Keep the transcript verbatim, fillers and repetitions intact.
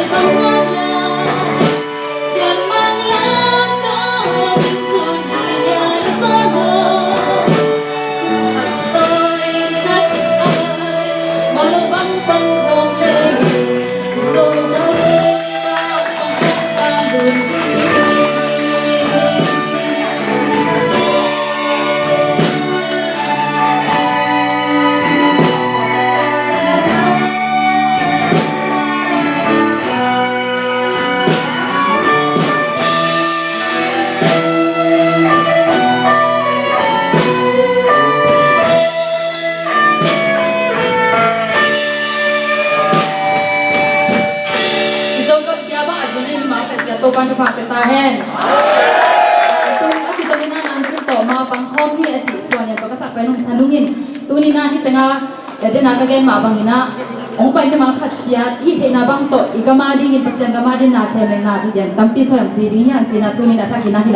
I Zogam bia bang a zun in mimal khat ciat Topa'n thupha pia ta hen. Tung a kizom in a nang cin tawh ma pangkhawm ni a cih suan lian tawh ka sak pen hong sa nungin tuni in a hih teng a, eh, den a ka gen mah bangin a hong pai mimal khat ciat hih theihna bang tawh i gam a dingin Pasian gam a dingin na sem leh na dih lian tampi sawm pi ding hi hang ci-in a tuni in a thak in a hi